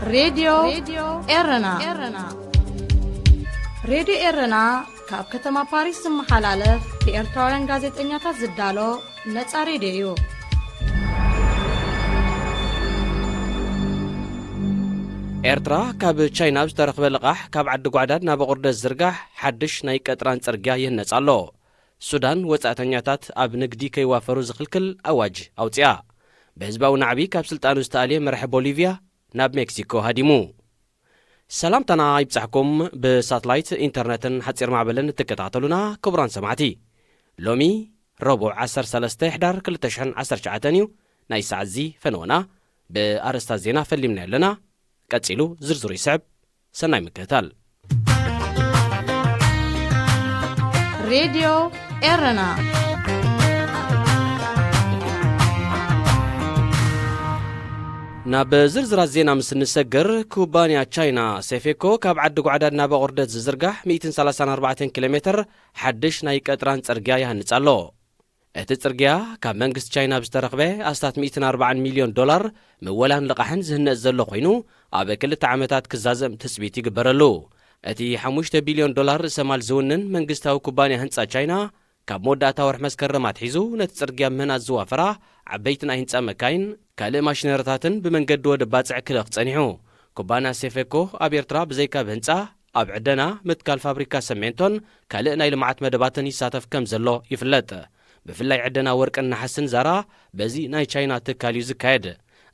ሬድዮ ኤረና። ሬድዮ ኤረና ካብ ከተማ ፓሪስ ዝመሓላለፍ ብኤርትራውያን ጋዜጠኛታት ዝዳሎ ነጻ ሬድዮ እዩ። ኤርትራ ካብ ቻይና ብዝተረኽበ ልቓሕ ካብ ዓዲ ጓዕዳድ ናብ ኣቑርደት ዝርጋሕ ሓድሽ ናይ ቀጥራን ጽርግያ ይህነጽ ኣሎ። ሱዳን ወጻእተኛታት ኣብ ንግዲ ከይዋፈሩ ዝኽልክል ኣዋጅ ኣውጺኣ። ብህዝባዊ ናዕቢ ካብ ስልጣኑ ዝተኣልየ መራሒ ቦሊቪያ ናብ ሜክሲኮ ሃዲሙ። ሰላምታና ይብጻሕኩም። ብሳትላይት፣ ኢንተርነትን ሓጺር ማዕበልን እትከታተሉና ክቡራን ሰማዕቲ፣ ሎሚ ረቡዕ ዓሰርተ ሰለስተ ሕዳር ክልተ ሽሕን ዓሰርተ ትሽዓተን እዩ። ናይ ሰዓት እዚ ፈነወና ብኣርእስታት ዜና ፈሊምና ኣለና። ቀጺሉ ዝርዝሩ ይስዕብ። ሰናይ ምክትታል። ሬድዮ ኤረና። ናብ ዝርዝራት ዜና ምስ እንሰግር፣ ኩባንያ ቻይና ሴፌኮ ካብ ዓዲ ጓዕዳድ ናብ ኣቑርደት ዝዝርጋሕ ሚእትን ሰላሳን ኣርባዕተን ኪሎ ሜትር ሓድሽ ናይ ቀጥራን ጽርግያ ይሃንጽ ኣሎ። እቲ ጽርግያ ካብ መንግስቲ ቻይና ብዝተረኽበ ኣስታት ሚእትን ኣርባዓን ሚልዮን ዶላር ምወላን ልቓሕን ዝህነጽ ዘሎ ኮይኑ፣ ኣብ ክልተ ዓመታት ክዛዘም ትጽቢት ይግበረሉ። እቲ ሓሙሽተ ቢልዮን ዶላር ርእሰ ማል ዝውንን መንግስታዊ ኩባንያ ህንጻ ቻይና፣ ካብ መወዳእታ ወርሒ መስከረም ኣትሒዙ ነቲ ጽርግያ ምህናጽ ዝዋፈራ ዓበይቲ ናይ ህንጻ መካይን፣ ካልእ ማሽነሪታትን ብመንገዲ ወደብ ባጽዕ ክልእኽ ጸኒሑ። ኩባንያ ሴፌኮ ኣብ ኤርትራ ብዘይካ ብህንጻ፣ ኣብ ዕደና፣ ምትካል ፋብሪካ ሰሜንቶን ካልእ ናይ ልምዓት መደባትን ይሳተፍ ከም ዘሎ ይፍለጥ። ብፍላይ ዕደና ወርቅን ነሓስን ዛራ በዚ ናይ ቻይና ትካል እዩ ዝካየድ።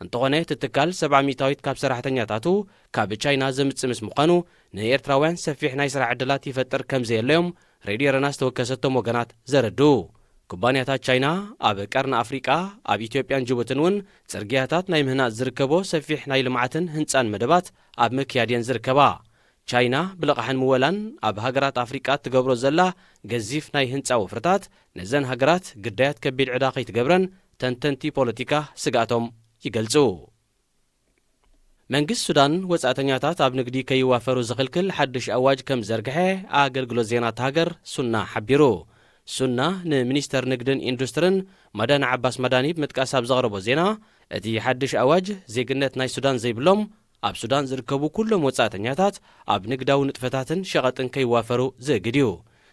እንተኾነ፣ እቲ ትካል ሰብዓ ሚእታዊት ካብ ሰራሕተኛታቱ ካብ ቻይና ዘምጽእ ምስ ምዃኑ፣ ንኤርትራውያን ሰፊሕ ናይ ስራሕ ዕድላት ይፈጥር ከም ዘየለዮም ሬድዮ ኤረና ዝተወከሰቶም ወገናት ዘረድኡ። ኩባንያታት ቻይና ኣብ ቀርኒ ኣፍሪቃ፣ ኣብ ኢትዮጵያን ጅቡትን እውን ጽርግያታት ናይ ምህናጽ ዝርከቦ ሰፊሕ ናይ ልምዓትን ህንጻን መደባት ኣብ ምክያድ እየን ዝርከባ። ቻይና ብልቓሕን ምወላን ኣብ ሃገራት ኣፍሪቃ እትገብሮ ዘላ ገዚፍ ናይ ህንጻ ወፍርታት፣ ነዘን ሃገራት ግዳያት ከቢድ ዕዳ ከይትገብረን ተንተንቲ ፖለቲካ ስግኣቶም ይገልጹ። መንግስቲ ሱዳን ወጻእተኛታት ኣብ ንግዲ ከይዋፈሩ ዝኽልክል ሓድሽ ኣዋጅ ከም ዝዘርግሐ ኣገልግሎት ዜና እታ ሃገር ሱና ሓቢሩ። ሱና ንሚኒስተር ንግድን ኢንዱስትርን ማዳኒ ዓባስ ማዳኒ ብምጥቃስ ኣብ ዘቕረቦ ዜና፣ እቲ ሓድሽ ኣዋጅ ዜግነት ናይ ሱዳን ዘይብሎም ኣብ ሱዳን ዝርከቡ ኩሎም ወጻእተኛታት ኣብ ንግዳዊ ንጥፈታትን ሸቐጥን ከይዋፈሩ ዝእግድ እዩ።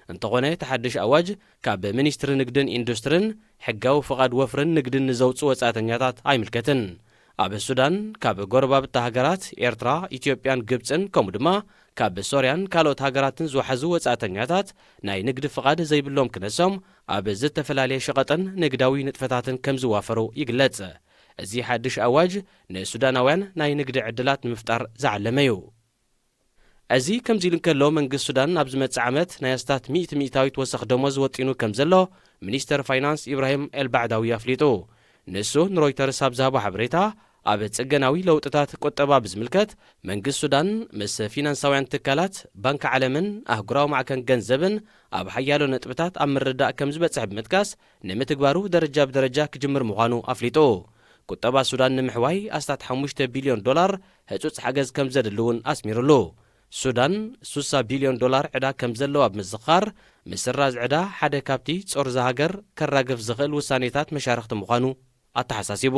እንተኾነ፣ እቲ ሓድሽ ኣዋጅ ካብ ሚኒስትሪ ንግድን ኢንዱስትርን ሕጋዊ ፍቓድ ወፍርን ንግድን ንዘውጽኡ ወጻእተኛታት ኣይምልከትን። ኣብ ሱዳን ካብ ጎረባብቲ ሃገራት ኤርትራ፣ ኢትዮጵያን ግብጽን ከምኡ ድማ ካብ ሶርያን ካልኦት ሃገራትን ዝወሓዙ ወጻእተኛታት ናይ ንግዲ ፍቓድ ዘይብሎም ክነሶም ኣብ ዝተፈላለየ ሸቐጥን ንግዳዊ ንጥፈታትን ከም ዝዋፈሩ ይግለጽ። እዚ ሓድሽ ኣዋጅ ንሱዳናውያን ናይ ንግዲ ዕድላት ንምፍጣር ዝዓለመ እዩ። እዚ ከምዚ ኢሉ እንከሎ፣ መንግስቲ ሱዳን ኣብ ዝመጽእ ዓመት ናይ ኣስታት ሚእቲ ሚእታዊት ወሰኽ ደሞዝ ወጢኑ ከም ዘሎ ሚኒስተር ፋይናንስ ኢብራሂም ኤልባዕዳዊ ኣፍሊጡ። ንሱ ንሮይተርስ ኣብ ዝሃቦ ሓበሬታ፣ ኣብ ጽገናዊ ለውጥታት ቁጠባ ብዝምልከት፣ መንግስቲ ሱዳን ምስ ፊናንሳውያን ትካላት፣ ባንኪ ዓለምን ኣህጉራዊ ማዕከን ገንዘብን ኣብ ሓያሎ ነጥብታት ኣብ ምርድዳእ ከም ዝበጽሐ ብምጥቃስ፣ ንምትግባሩ ደረጃ ብደረጃ ክጅምር ምዃኑ ኣፍሊጡ። ቁጠባ ሱዳን ንምሕዋይ ኣስታት ሓሙሽተ ቢልዮን ዶላር ህጹጽ ሓገዝ ከም ዘድሊ እውን ኣስሚሩሉ። ሱዳን ሱሳ ቢልዮን ዶላር ዕዳ ከም ዘለዋ ብምዝኻር፣ ምስራዝ ዕዳ ሓደ ካብቲ ጾር እዛ ሃገር ከራግፍ ዝኽእል ውሳኔታት መሻርኽቲ ምዃኑ ኣተሓሳሲቡ።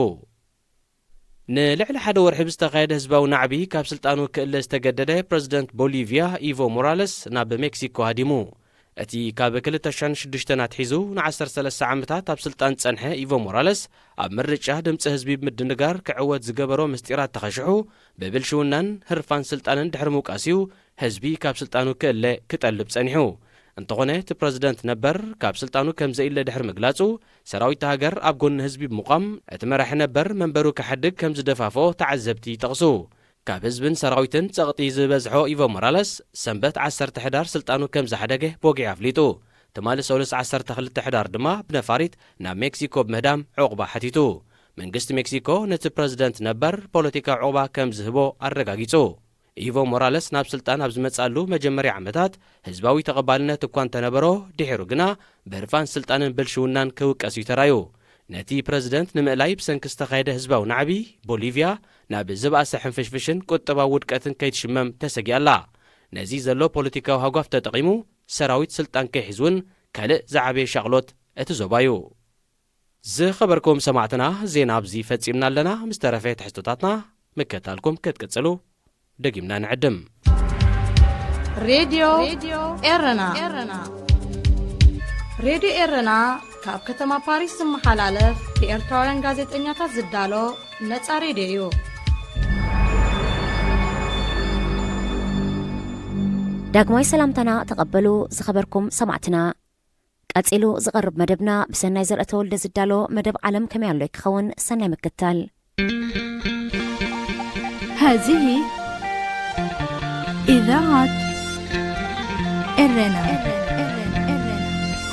ንልዕሊ ሓደ ወርሒ ብዝተኻየደ ህዝባዊ ናዕቢ ካብ ስልጣኑ ክእለ ዝተገደደ ፕረዚደንት ቦሊቪያ ኢቮ ሞራለስ ናብ ሜክሲኮ ሃዲሙ። እቲ ካብ ክልተ ሽሕን ሽዱሽተን ኣትሒዙ ንዓሰርተ ሰለስተ ዓመታት ኣብ ስልጣን ዝጸንሐ ኢቮ ሞራለስ፣ ኣብ ምርጫ ድምጺ ህዝቢ ብምድንጋር ክዕወት ዝገበሮ ምስጢራት ተኸሽሑ፣ ብብልሽውናን ህርፋን ስልጣንን ድሕሪ ምውቃስ'ዩ ህዝቢ ካብ ስልጣኑ ክእለ ክጠልብ ጸኒሑ። እንተኾነ፣ እቲ ፕረዚደንት ነበር ካብ ስልጣኑ ከም ዘኢለ ድሕሪ ምግላጹ፣ ሰራዊት ሃገር ኣብ ጎኒ ህዝቢ ብምቋም፣ እቲ መራሒ ነበር መንበሩ ክሓድግ ከም ዝደፋፍኦ ተዓዘብቲ ይጠቕሱ። ካብ ህዝብን ሰራዊትን ጸቕጢ ዝበዝሖ ኢቮ ሞራለስ፣ ሰንበት ዓሰርተ ሕዳር ስልጣኑ ከም ዝሓደገ ብወግዒ ኣፍሊጡ። ትማሊ ሰሉስ ዓሰርተ ክልተ ሕዳር ድማ ብነፋሪት ናብ ሜክሲኮ ብምህዳም ዕቑባ ሓቲቱ። መንግስቲ ሜክሲኮ ነቲ ፕረዚደንት ነበር ፖለቲካዊ ዕቑባ ከም ዝህቦ ኣረጋጊጹ። ኢቮ ሞራለስ ናብ ስልጣን ኣብ ዝመጽኣሉ መጀመርያ ዓመታት ህዝባዊ ተቐባልነት እኳ እንተነበሮ፣ ድሒሩ ግና ብህርፋን ስልጣንን ብልሽውናን ክውቀስ እዩ ተራዩ። ነቲ ፕረዚደንት ንምእላይ ብሰንኪ ዝተኻየደ ህዝባዊ ናዕቢ፣ ቦሊቪያ ናብ ዝበኣሰ ሕንፍሽፍሽን ቁጠባዊ ውድቀትን ከይትሽመም ተሰጊኣላ። ነዚ ዘሎ ፖለቲካዊ ሃጓፍ ተጠቒሙ ሰራዊት ስልጣን ከይሕዝ እውን ካልእ ዝዓበየ ሻቕሎት እቲ ዞባ እዩ። ዝኸበርኩም ሰማዕትና፣ ዜና ኣብዚ ፈጺምና ኣለና። ምስ ተረፈ ትሕዝቶታትና ምክትታልኩም ክትቅጽሉ ደጊምና ንዕድም። ሬድዮ ኤረና። ሬድዮ ኤረና ካብ ከተማ ፓሪስ ዝመሓላለፍ ብኤርትራውያን ጋዜጠኛታት ዝዳሎ ነጻ ሬድዮ እዩ። ዳግማይ ሰላምታና ተቐበሉ ዝኸበርኩም ሰማዕትና። ቀጺሉ ዝቐርብ መደብና ብሰናይ ዘርአ ተወልደ ዝዳሎ መደብ ዓለም ከመይ ኣሎ ክኸውን ሰናይ ምክትታል። هذه إذاعة إرنا.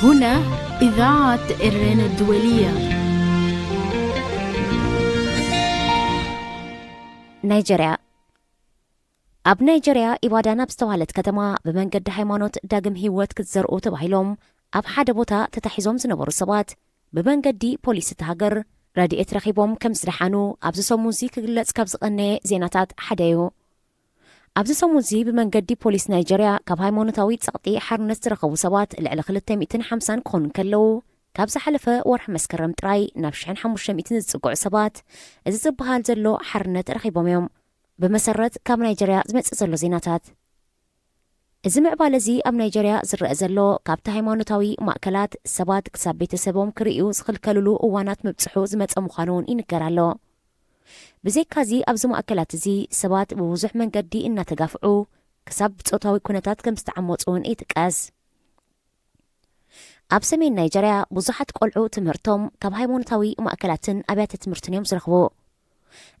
هنا إذاعة إرنا الدولية. ናይጀርያ። ኣብ ናይጀርያ ኢባዳን ኣብ ዝተባህለት ከተማ ብመንገዲ ሃይማኖት ዳግም ህይወት ክትዘርኡ ተባሂሎም ኣብ ሓደ ቦታ ተታሒዞም ዝነበሩ ሰባት ብመንገዲ ፖሊስ እታ ሃገር ረድኤት ረኺቦም ከም ዝደሓኑ ኣብዚ ሰሙንዚ ክግለጽ ካብ ዝቐነየ ዜናታት ሓደ እዩ። ኣብዚ ሰሙንዚ ብመንገዲ ፖሊስ ናይጀርያ ካብ ሃይማኖታዊ ጸቕጢ ሓርነት ዝረኸቡ ሰባት ልዕሊ ክልተ ሚእትን ሓምሳን ክኾኑ እንከለዉ፣ ካብ ዝሓለፈ ወርሒ መስከረም ጥራይ ናብ ሽሕን ሓሙሽተ ሚእትን ዝጽግዑ ሰባት እዚ ዝበሃል ዘሎ ሓርነት ረኺቦም እዮም። ብመሰረት ካብ ናይጀርያ ዝመጽእ ዘሎ ዜናታት፣ እዚ ምዕባለ እዚ ኣብ ናይጀርያ ዝረአ ዘሎ ካብቲ ሃይማኖታዊ ማእከላት ሰባት ክሳብ ቤተሰቦም ክርእዩ ዝኽልከልሉ እዋናት ምብጽሑ ዝመጸ ምዃኑ እውን ይንገር ኣሎ። ብዘይካዚ ኣብዚ ማእከላት እዚ ሰባት ብብዙሕ መንገዲ እናተጋፍዑ ክሳብ ብጾታዊ ኩነታት ከም ዝተዓመጹ እውን ይጥቀስ። ኣብ ሰሜን ናይጀርያ ብዙሓት ቆልዑ ትምህርቶም ካብ ሃይማኖታዊ ማእከላትን ኣብያተ ትምህርትን እዮም ዝረኽቡ።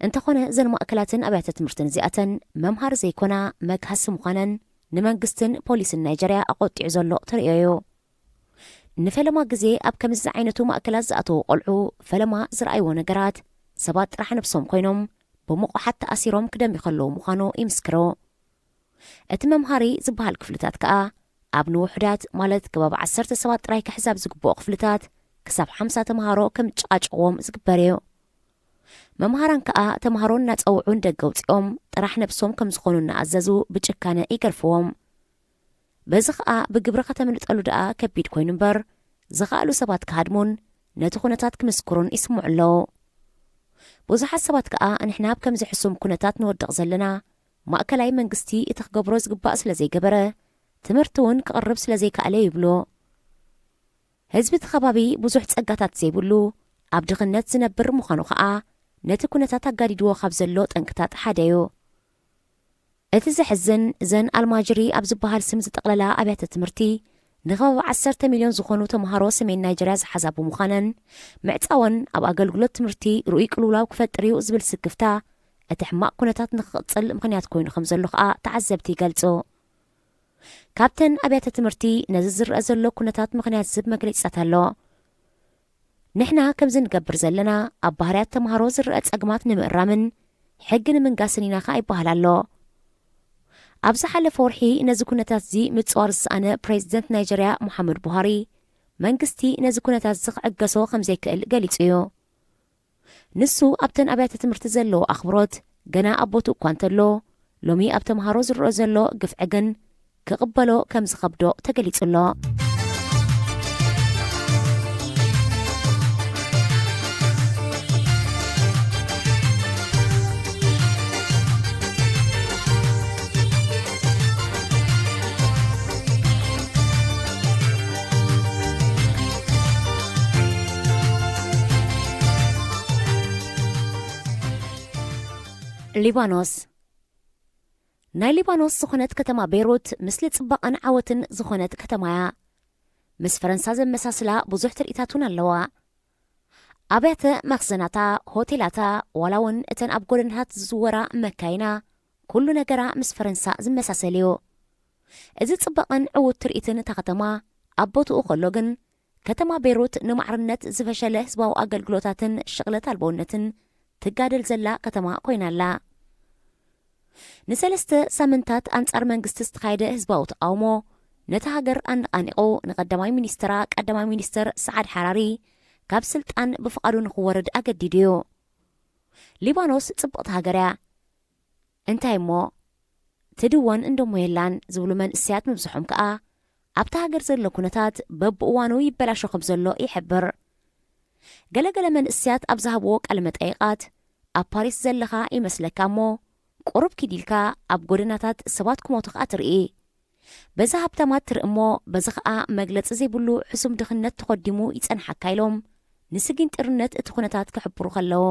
እንተኾነ እዘን ማእከላትን ኣብያተ ትምህርትን እዚኣተን መምሃሪ ዘይኮና መግሃሲ ምዃነን ንመንግስትን ፖሊስን ናይጀርያ ኣቖጢዑ ዘሎ ተርእዮ እዩ። ንፈለማ ግዜ ኣብ ከምዚ ዝዓይነቱ ማእከላት ዝኣተዉ ቆልዑ ፈለማ ዝረኣይዎ ነገራት ሰባት ጥራሕ ነብሶም ኮይኖም ብምቑሓት ተኣሲሮም ክደምዩ ከለዉ ምዃኑ ይምስክሩ። እቲ መምሃሪ ዝበሃል ክፍልታት ከኣ ኣብ ንውሑዳት ማለት ከባቢ ዓሰርተ ሰባት ጥራይ ክሕዛብ ዝግብኦ ክፍልታት ክሳብ ሓምሳ ተምሃሮ ከም ጭቓጭቕዎም ዝግበር እዩ። መምሃራን ከኣ ተምሃሮ እናጸውዑ ንደገ ኣውጺኦም ጥራሕ ነብሶም ከም ዝኾኑ እናኣዘዙ ብጭካነ ይገርፍዎም። በዚ ከኣ ብግብሪ ከተምልጠሉ ደኣ ከቢድ ኮይኑ እምበር ዝኸኣሉ ሰባት ክሃድሙን ነቲ ኩነታት ክምስክሩን ይስምዑ ኣለዉ። ብዙሓት ሰባት ከኣ ንሕና ኣብ ከምዚ ሕሱም ኩነታት ንወድቕ ዘለና ማእከላይ መንግስቲ እቲ ክገብሮ ዝግባእ ስለ ዘይገበረ ትምህርቲ እውን ክቕርብ ስለ ዘይከኣለ ይብሉ። ህዝቢ እቲ ከባቢ ብዙሕ ጸጋታት ዘይብሉ ኣብ ድኽነት ዝነብር ምዃኑ ከኣ ነቲ ኩነታት ኣጋዲድዎ ካብ ዘሎ ጠንቅታት ሓደ እዩ። እቲ ዘሕዝን እዘን ኣልማጅሪ ኣብ ዝበሃል ስም ዝጠቕለላ ኣብያተ ትምህርቲ ንኸባቢ ዓሰርተ ሚልዮን ዝኾኑ ተምሃሮ ሰሜን ናይጀርያ ዝሓዛ ብምዃነን ምዕጻወን ኣብ ኣገልግሎት ትምህርቲ ርኡይ ቅልውላው ክፈጥር እዩ ዝብል ስክፍታ እቲ ሕማቕ ኩነታት ንኽቕጽል ምኽንያት ኮይኑ ከም ዘሎ ከኣ ተዓዘብቲ ይገልጹ። ካብተን ኣብያተ ትምህርቲ ነዚ ዝረአ ዘሎ ኩነታት ምኽንያት ዝህብ መግለጺታት ኣሎ። ንሕና ከምዚ ንገብር ዘለና ኣብ ባህርያት ተምሃሮ ዝረአ ጸግማት ንምእራምን ሕጊ ንምንጋስን ኢና ከኣ ይበሃል ኣሎ። ኣብ ዝሓለፈ ወርሒ ነዚ ኩነታት እዚ ምጽዋር ዝሰኣነ ፕሬዚደንት ናይጀርያ ሙሓመድ ቡሃሪ መንግስቲ ነዚ ኩነታት እዚ ክዕገሶ ከም ዘይክእል ገሊጹ እዩ። ንሱ ኣብተን ኣብያተ ትምህርቲ ዘለዎ ኣኽብሮት ገና ኣብ ቦትኡ እኳ እንተሎ፣ ሎሚ ኣብ ተምሃሮ ዝረኦ ዘሎ ግፍዒ ግን ክቕበሎ ከም ዝኸብዶ ተገሊጹ ኣሎ። ሊባኖስ። ናይ ሊባኖስ ዝኾነት ከተማ ቤይሩት ምስሊ ጽባቐን ዓወትን ዝኾነት ከተማ እያ። ምስ ፈረንሳ ዘመሳስላ ብዙሕ ትርኢታት እውን ኣለዋ። ኣብያተ መኽዘናታ፣ ሆቴላታ፣ ዋላ እውን እተን ኣብ ጎደናታት ዝዝወራ መካይና፣ ኩሉ ነገራ ምስ ፈረንሳ ዝመሳሰል እዩ። እዚ ጽባቐን ዕዉት ትርኢትን እታ ከተማ ኣብ ቦትኡ ከሎ ግን፣ ከተማ ቤይሩት ንማዕርነት ዝፈሸለ ህዝባዊ ኣገልግሎታትን ሽቕለት ኣልቦነትን ትጋደል ዘላ ከተማ ኮይና ኣላ። ንሰለስተ ሳምንታት ኣንጻር መንግስቲ ዝተኻየደ ህዝባዊ ተቓውሞ፣ ነታ ሃገር ኣነቓኒቑ ንቐዳማይ ሚኒስትራ ቀዳማይ ሚኒስትር ሰዓድ ሓራሪ ካብ ስልጣን ብፍቓዱ ንኽወርድ ኣገዲዱ እዩ። ሊባኖስ ጽብቕቲ ሃገር እያ። እንታይ እሞ፣ ትድወን እንደሞ የላን ዝብሉ መንእሰያት ምብዝሖም ከኣ፣ ኣብታ ሃገር ዘሎ ኩነታት በብእዋኑ ይበላሾ ከም ዘሎ ይሕብር። ገለገለ መንእሰያት ኣብ ዝሃብዎ ቃለ መጠይቓት፣ ኣብ ፓሪስ ዘለኻ ይመስለካ እሞ፣ ቁሩብ ኪድ ኢልካ ኣብ ጎደናታት ሰባት ክሞቱ ከኣ ትርኢ። በዚ ሃብታማት ትርኢ እሞ፣ በዚ ኸኣ መግለጺ ዘይብሉ ሕሱም ድኽነት ተኾዲሙ ይጸንሓካ ኢሎም ንስጊንጢርነት እቲ ኩነታት ክሕብሩ ከለዉ።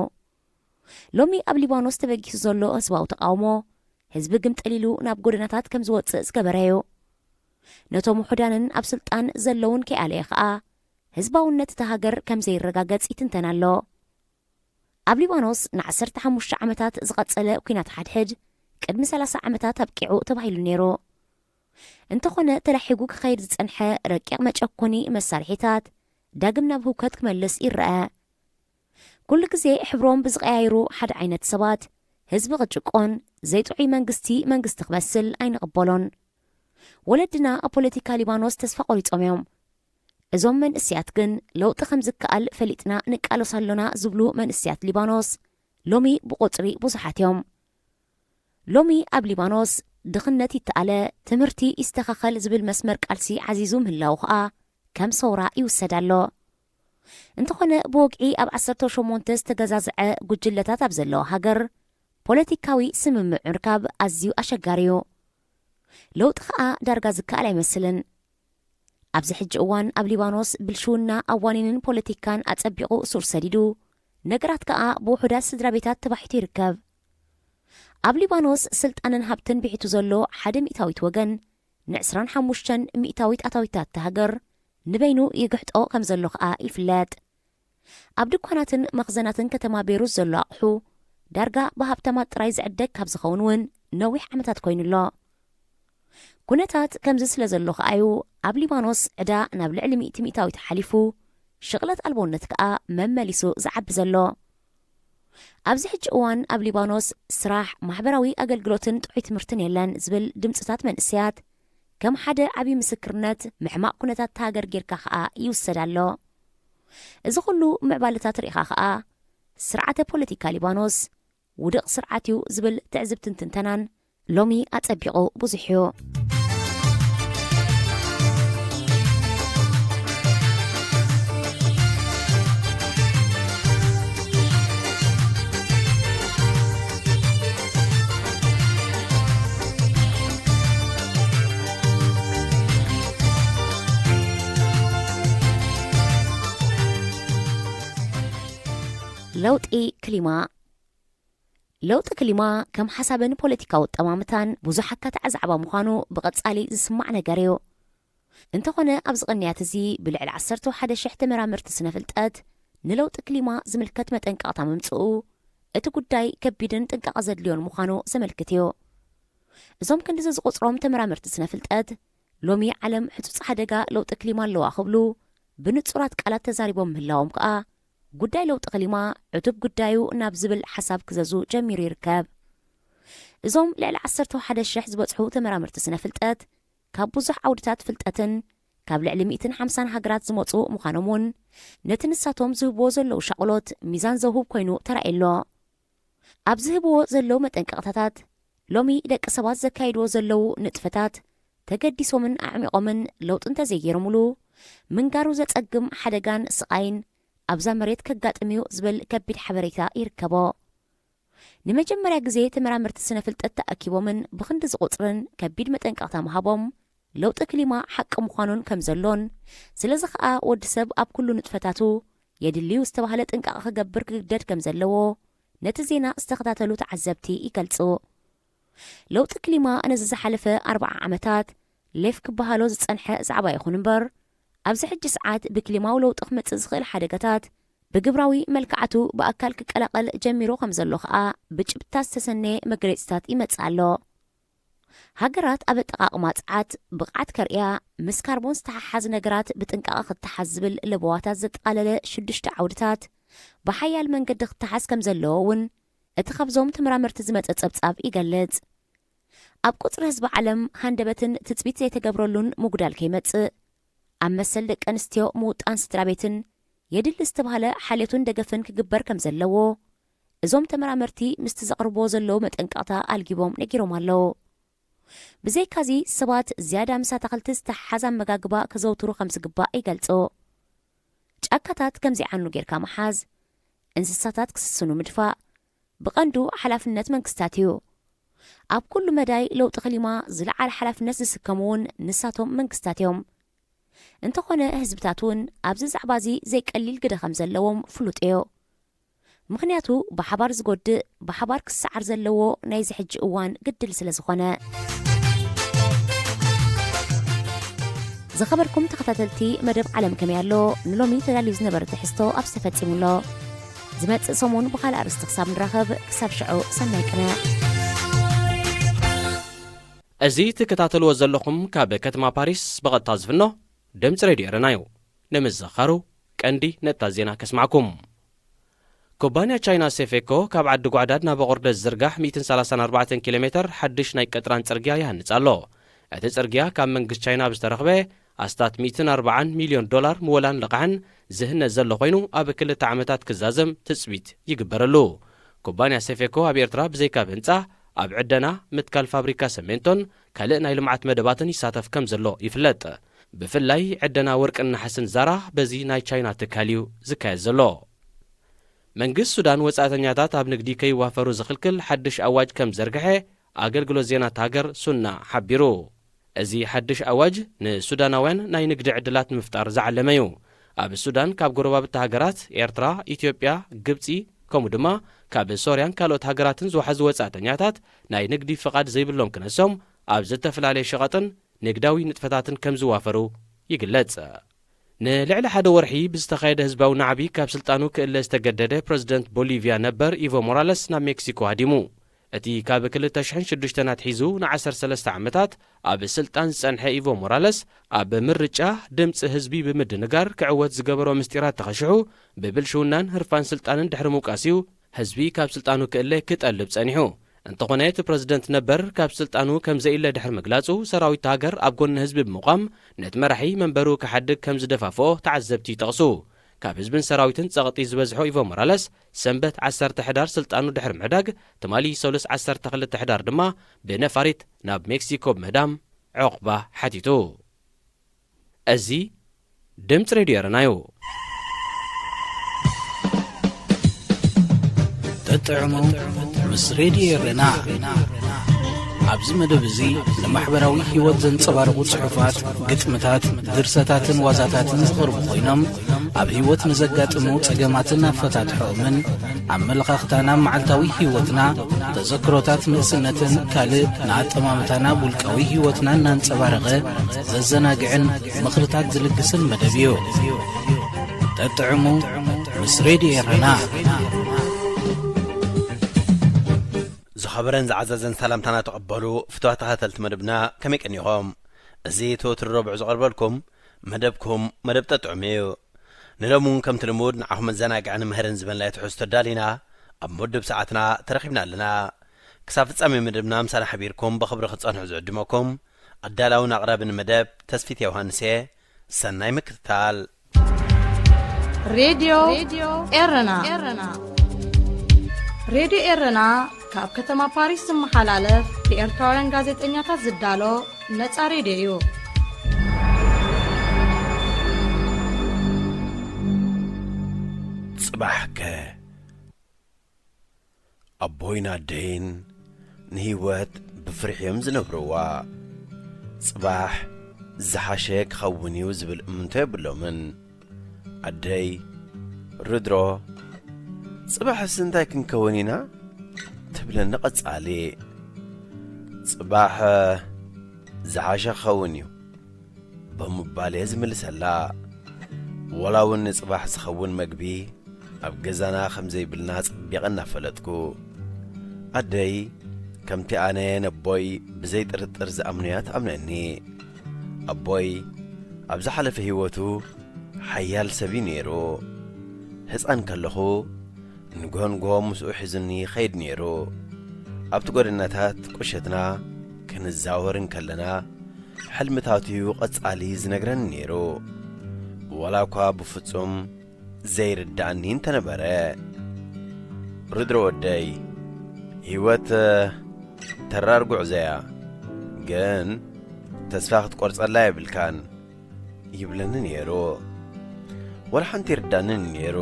ሎሚ ኣብ ሊባኖስ ተበጊሱ ዘሎ ህዝባዊ ተቓውሞ፣ ህዝቢ ግምጥል ኢሉ ናብ ጎደናታት ከም ዝወጽእ ዝገበረ እዩ። ነቶም ውሑዳንን ኣብ ስልጣን ዘለውን ከይኣለየ ኸኣ፣ ህዝባውነት እታ ሃገር ከም ዘይረጋገጽ ይትንተን ኣሎ። ኣብ ሊባኖስ ንዓሰርተ ሓሙሽተ ዓመታት ዝቐጸለ ኲናት ሓድሕድ ቅድሚ ሰላሳ ዓመታት ኣብቂዑ ተባሂሉ ነይሩ። እንተኾነ ተላሒጉ ክኸይድ ዝጸንሐ ረቂቕ መጨኮኒ መሳርሒታት ዳግም ናብ ህውከት ክመልስ ይረኣ። ኩሉ ግዜ ሕብሮም ብዝቐያይሩ ሓደ ዓይነት ሰባት ህዝቢ ክጭቆን ዘይጥዑይ መንግስቲ መንግስቲ ክመስል ኣይንቕበሎን። ወለድና ኣብ ፖለቲካ ሊባኖስ ተስፋ ቆሪጾም እዮም። እዞም መንእስያት ግን ለውጢ ከም ዝከኣል ፈሊጥና ንቃለስ ኣሎና ዝብሉ መንእስያት ሊባኖስ ሎሚ ብቁጽሪ ብዙሓት እዮም። ሎሚ ኣብ ሊባኖስ ድኽነት ይተኣለ፣ ትምህርቲ ይስተኻኸል ዝብል መስመር ቃልሲ ዓዚዙ ምህላዉ ኸኣ ከም ሰውራ ይውሰድ ኣሎ። እንተኾነ ብወግዒ ኣብ ዓሰርተ ሸሞንተ ዝተገዛዝዐ ጉጅለታት ኣብ ዘለዋ ሃገር ፖለቲካዊ ስምምዕ ምርካብ ኣዝዩ ኣሸጋሪ እዩ። ለውጢ ኸኣ ዳርጋ ዝከኣል ኣይመስልን። ኣብዚ ሕጂ እዋን ኣብ ሊባኖስ ብልሽውና ኣዋኒንን ፖለቲካን ኣጸቢቑ ሱር ሰዲዱ፣ ነገራት ከኣ ብውሑዳት ስድራ ቤታት ተባሒቱ ይርከብ። ኣብ ሊባኖስ ስልጣንን ሃብትን ብሒቱ ዘሎ ሓደ ሚእታዊት ወገን ንዕስራን ሓሙሽተን ሚእታዊት ኣታዊታት እታ ሃገር ንበይኑ ይግሕጦ ከም ዘሎ ከኣ ይፍለጥ። ኣብ ድኳናትን መኽዘናትን ከተማ ቤሩት ዘሎ ኣቕሑ ዳርጋ ብሃብታማት ጥራይ ዝዕደግ ካብ ዝኸውን እውን ነዊሕ ዓመታት ኮይኑ ኣሎ። ኩነታት ከምዚ ስለ ዘሎ ከኣዩ ኣብ ሊባኖስ ዕዳ ናብ ልዕሊ ሚእቲ ሚእታዊት ሓሊፉ ሽቕለት ኣልቦነት ከኣ መመሊሱ ዝዓቢ ዘሎ። ኣብዚ ሕጂ እዋን ኣብ ሊባኖስ ስራሕ፣ ማሕበራዊ ኣገልግሎትን ጥዑይ ትምህርትን የለን ዝብል ድምፅታት መንእሰያት ከም ሓደ ዓብዪ ምስክርነት ምሕማቕ ኩነታት እታ ሃገር ጌርካ ከኣ ይውሰድ ኣሎ። እዚ ኩሉ ምዕባለታት ርኢኻ ከኣ ስርዓተ ፖለቲካ ሊባኖስ ውድቕ ስርዓት እዩ ዝብል ትዕዝብትን ትንተናን ሎሚ ኣጸቢቑ ብዙሕ እዩ። ለውጢ ክሊማ። ለውጢ ክሊማ ከም ሓሳብን ፖለቲካዊ ኣጠማምታን ብዙሕ ኣካታዒ ዛዕባ ምዃኑ ብቐጻሊ ዝስማዕ ነገር እዩ። እንተኾነ ኣብዚ ቅንያት እዚ ብልዕሊ ዓሰርተ ሓደ ሽሕ ተመራመርቲ ስነ ፍልጠት ንለውጢ ክሊማ ዝምልከት መጠንቀቕታ ምምጽኡ እቲ ጉዳይ ከቢድን ጥንቃቐ ዘድልዮን ምዃኑ ዘመልክት እዩ። እዞም ክንድዚ ዝቑጽሮም ተመራመርቲ ስነ ፍልጠት ሎሚ ዓለም ሕጹጽ ሓደጋ ለውጢ ክሊማ ኣለዋ ክብሉ ብንጹራት ቃላት ተዛሪቦም ምህላዎም ከኣ ጉዳይ ለውጢ ክሊማ ዕቱብ ጉዳዩ ናብ ዝብል ሓሳብ ክዘዙ ጀሚሩ ይርከብ። እዞም ልዕሊ ዓሰርተ ሓደ ሽሕ ዝበጽሑ ተመራመርቲ ስነ ፍልጠት ካብ ብዙሕ ዓውድታት ፍልጠትን ካብ ልዕሊ ሚእትን ሓምሳን ሃገራት ዝመጹ ምዃኖም እውን ነቲ ንሳቶም ዝህብዎ ዘለዉ ሻቕሎት ሚዛን ዘውህብ ኮይኑ ተራእዩ ኣሎ። ኣብ ዝህብዎ ዘለዉ መጠንቀቕታታት ሎሚ ደቂ ሰባት ዘካይድዎ ዘለዉ ንጥፈታት ተገዲሶምን ኣዕሚቖምን ለውጢ እንተዘይገይሮምሉ ምንጋሩ ዘጸግም ሓደጋን ስቓይን ኣብዛ መሬት ከጋጥም እዩ ዝብል ከቢድ ሓበሬታ ይርከቦ። ንመጀመርያ ግዜ ተመራመርቲ ስነ ፍልጠት ተኣኪቦምን ብኽንዲ ዝቑጽርን ከቢድ መጠንቀቕታ ምሃቦም ለውጢ ክሊማ ሓቂ ምዃኑን ከም ዘሎን ስለዚ ኸኣ ወዲ ሰብ ኣብ ኩሉ ንጥፈታቱ የድልዩ ዝተባህለ ጥንቃቐ ክገብር ክግደድ ከም ዘለዎ ነቲ ዜና ዝተኸታተሉ ተዓዘብቲ ይገልጹ። ለውጢ ክሊማ ነዚ ዝሓለፈ ኣርብዓ ዓመታት ሌፍ ክበሃሎ ዝጸንሐ ዛዕባ ይኹን እምበር ኣብዚ ሕጂ ሰዓት ብክሊማዊ ለውጢ ክመጽእ ዝኽእል ሓደጋታት ብግብራዊ መልክዓቱ ብኣካል ክቀላቐል ጀሚሩ ከም ዘሎ ኸኣ ብጭብጥታት ዝተሰነየ መግለጺታት ይመጽእ ኣሎ። ሃገራት ኣብ ኣጠቓቕማ ጸዓት ብቕዓት ከርእያ፣ ምስ ካርቦን ዝተሓሓዝ ነገራት ብጥንቃቐ ክተሓዝ ዝብል ለበዋታት ዘጠቓለለ ሽዱሽተ ዓውድታት ብሓያል መንገዲ ክተሓዝ ከም ዘለዎ እውን እቲ ካብዞም ተመራመርቲ ዝመጸ ጸብጻብ ይገልጽ። ኣብ ቁጽሪ ህዝቢ ዓለም ሃንደበትን ትጽቢት ዘይተገብረሉን ምጉዳል ከይመጽእ፣ ኣብ መሰል ደቂ ኣንስትዮ ምውጣን ስድራ ቤትን የድሊ ዝተባህለ ሓልዮትን ደገፍን ክግበር ከም ዘለዎ እዞም ተመራመርቲ ምስቲ ዘቕርብዎ ዘለዉ መጠንቀቕታ ኣልጊቦም ነጊሮም ኣለዉ። ብዘይካዚ ሰባት ዝያዳ ምስ ኣታኽልቲ ዝተሓሓዝ ኣመጋግባ ከዘውትሩ ከም ዝግባእ ይገልጹ። ጫካታት ከም ዘይዓኑ ጌርካ ምሓዝ፣ እንስሳታት ክስስኑ ምድፋእ፣ ብቐንዱ ሓላፍነት መንግስታት እዩ። ኣብ ኩሉ መዳይ ለውጢ ክሊማ ዝለዓለ ሓላፍነት ዝስከሙ እውን ንሳቶም መንግስታት እዮም። እንተኾነ ህዝብታት እውን ኣብዚ ዛዕባ እዚ ዘይቀሊል ግደ ከም ዘለዎም ፍሉጥ እዩ። ምኽንያቱ ብሓባር ዝጎድእ፣ ብሓባር ክሰዓር ዘለዎ ናይዚ ሕጂ እዋን ግድል ስለ ዝኾነ። ዝኸበርኩም ተኸታተልቲ መደብ ዓለም ከመይ ኣሎ፣ ንሎሚ ተዳልዩ ዝነበረ ትሕዝቶ ኣብዚ ተፈጺሙ ኣሎ። ዝመጽእ ሰሙን ብኻልእ ኣርእስቲ ክሳብ ንራኸብ፣ ክሳብ ሽዑ ሰናይ ቅነ። እዚ ትከታተልዎ ዘለኹም ካብ ከተማ ፓሪስ ብቐጥታ ዝፍኖ ድምፂ ሬድዮ ኤረና እዩ። ንምዝኽኻሩ ቀንዲ ነጥብታት ዜና ከስማዕኩም። ኩባንያ ቻይና ሴፌኮ ካብ ዓዲ ጓዕዳድ ናብ ኣቑርደት ዝዝርጋሕ ሚእትን ሰላሳን ኣርባዕተን ኪሎ ሜተር ሓድሽ ናይ ቀጥራን ጽርግያ ይሃንጽ ኣሎ። እቲ ጽርግያ ካብ መንግስቲ ቻይና ብዝተረኽበ ኣስታት ሚእትን ኣርባዓን ሚልዮን ዶላር ምወላን ልቓሕን ዝህነጽ ዘሎ ኮይኑ፣ ኣብ ክልተ ዓመታት ክዛዘም ትጽቢት ይግበረሉ። ኩባንያ ሴፌኮ ኣብ ኤርትራ ብዘይካ ኣብ ህንጻ፣ ኣብ ዕደና፣ ምትካል ፋብሪካ ሰሜንቶን ካልእ ናይ ልምዓት መደባትን ይሳተፍ ከም ዘሎ ይፍለጥ። ብፍላይ ዕደና ወርቅን ነሓስን ዛራ በዚ ናይ ቻይና ትካል እዩ ዝካየድ ዘሎ። መንግስቲ ሱዳን ወጻእተኛታት ኣብ ንግዲ ከይዋፈሩ ዝኽልክል ሓድሽ ኣዋጅ ከም ዘርግሐ ኣገልግሎት ዜና እታ ሃገር ሱና ሓቢሩ። እዚ ሓድሽ ኣዋጅ ንሱዳናውያን ናይ ንግዲ ዕድላት ንምፍጣር ዝዓለመ እዩ። ኣብ ሱዳን ካብ ጎረባብቲ ሃገራት ኤርትራ፣ ኢትዮጵያ፣ ግብጺ፣ ከምኡ ድማ ካብ ሶርያን ካልኦት ሃገራትን ዝወሓዙ ወጻእተኛታት ናይ ንግዲ ፍቓድ ዘይብሎም ክነሶም ኣብ ዝተፈላለየ ሸቐጥን ንግዳዊ ንጥፈታትን ከም ዝዋፈሩ ይግለጽ። ንልዕሊ ሓደ ወርሒ ብዝተኻየደ ህዝባዊ ናዕቢ ካብ ስልጣኑ ክእለ ዝተገደደ ፕረዚደንት ቦሊቪያ ነበር ኢቮ ሞራለስ ናብ ሜክሲኮ ሃዲሙ። እቲ ካብ ክልተ ሽሕን ሽዱሽተን ኣትሒዙ ንዓሰርተ ሰለስተ ዓመታት ኣብ ስልጣን ዝጸንሐ ኢቮ ሞራለስ፣ ኣብ ምርጫ ድምጺ ህዝቢ ብምድንጋር ክዕወት ዝገበሮ ምስጢራት ተኸሽሑ፣ ብብልሽውናን ህርፋን ስልጣንን ድሕሪ ምውቃስ'ዩ ህዝቢ ካብ ስልጣኑ ክእለ ክጠልብ ጸኒሑ። እንተኾነ፣ እቲ ፕረዚደንት ነበር ካብ ስልጣኑ ከም ዘኢለ ድሕሪ ምግላጹ፣ ሰራዊት ሃገር ኣብ ጎኒ ህዝቢ ብምቋም ነቲ መራሒ መንበሩ ክሓድግ ከም ዝደፋፍኦ ተዓዘብቲ ይጠቕሱ። ካብ ህዝብን ሰራዊትን ጸቕጢ ዝበዝሖ ኢቮ ሞራለስ፣ ሰንበት ዓሰርተ ሕዳር ስልጣኑ ድሕሪ ምሕዳግ፣ ትማሊ ሰሉስ ዓሰርተ ክልተ ሕዳር ድማ ብነፋሪት ናብ ሜክሲኮ ብምህዳም ዑቕባ ሓቲቱ። እዚ ድምፂ ሬድዮ ኤረና እዩ። ተጥዕሙ ምስ ሬድዮ ኤረና። ኣብዚ መደብ እዚ ንማሕበራዊ ህይወት ዘንጸባርቑ ጽሑፋት፣ ግጥምታት፣ ድርሰታትን ዋዛታትን ዝቐርቡ ኮይኖም፣ ኣብ ህይወት ንዘጋጥሙ ጸገማትን ኣፈታትሖኦምን፣ ኣመለኻኽታና፣ መዓልታዊ ህይወትና፣ ተዘክሮታት ንእስነትን ካልእ ንኣጠማምታና፣ ውልቃዊ ህይወትና እናንጸባረቐ ዘዘናግዕን ምኽርታት ዝልግስን መደብ እዩ። ተጥዕሙ ምስ ሬድዮ ኤረና። ዝኸበረን ዝዓዘዘን ሰላምታና ተቐበሉ ፍቱዋት ተኸታተልቲ መደብና፣ ከመይ ቀኒኹም? እዚ እቲ ወትሩ ረቡዕ ዝቐርበልኩም መደብኩም መደብ ጠጥዑም እዩ። ንሎሚ እውን ከምቲ ልሙድ ንዓኹም መዘናግዕን ምህርን ዝበልናዮ ትሕዝቶ ኣዳሊና ኣብ መወድብ ሰዓትና ተረኺብና ኣለና። ክሳብ ፍጻሜ መደብና ምሳና ሓቢርኩም ብኽብሪ ክትጸንሑ ዝዕድመኩም ኣዳላውን ኣቕራብን መደብ ተስፊት ዮሃንስ እየ። ሰናይ ምክትታል። ሬድዮ ኤረና። ሬድዮ ኤረና ካብ ከተማ ፓሪስ ዝመሓላለፍ ብኤርትራውያን ጋዜጠኛታት ዝዳሎ ነጻ ሬድዮ እዩ። ጽባሕከ ኣቦይን ኣደይን ንህይወት ብፍርሒ እዮም ዝነብርዋ። ጽባሕ ዝሓሸ ክኸውን እዩ ዝብል እምንቶ የብሎምን። ኣደይ፣ ርድሮ፣ ጽባሕስ እንታይ ክንከውን ኢና? ትብለኒ ቀጻሊ። ጽባሕ ዝሓሸ ክኸውን እዩ። ብምባል እየ ዝምልሰላ። ወላ እውን ንጽባሕ ዝኸውን መግቢ ኣብ ገዛና ከም ዘይብልና ኣጸቢቐ እናፈለጥኩ፣ ኣደይ ከምቲ ኣነ ነቦይ ብዘይ ጥርጥር ዝኣምኖ'ያ ትኣምነኒ። ኣቦይ ኣብ ዝሓለፈ ህይወቱ ሓያል ሰብ እዩ ነይሩ። ህጻን ከለኹ ንግሆ ንግሆ ምስኡ ሒዙኒ ይኸይድ ነይሩ። ኣብቲ ጎደናታት ቁሸትና ክንዛወር እንከለና፣ ሕልምታቱ'ዩ ቀጻሊ ዝነግረኒ ነይሩ። ዋላ እኳ ብፍጹም ዘይርድኣኒ እንተነበረ። ርድሮ ወደይ፣ ህይወት ተራር ጉዕዞ'ያ፣ ግን ተስፋ ክትቆርጸላ የብልካን። ይብለኒ ነይሩ። ወላ ሓንቲ ይርዳንን ነይሩ።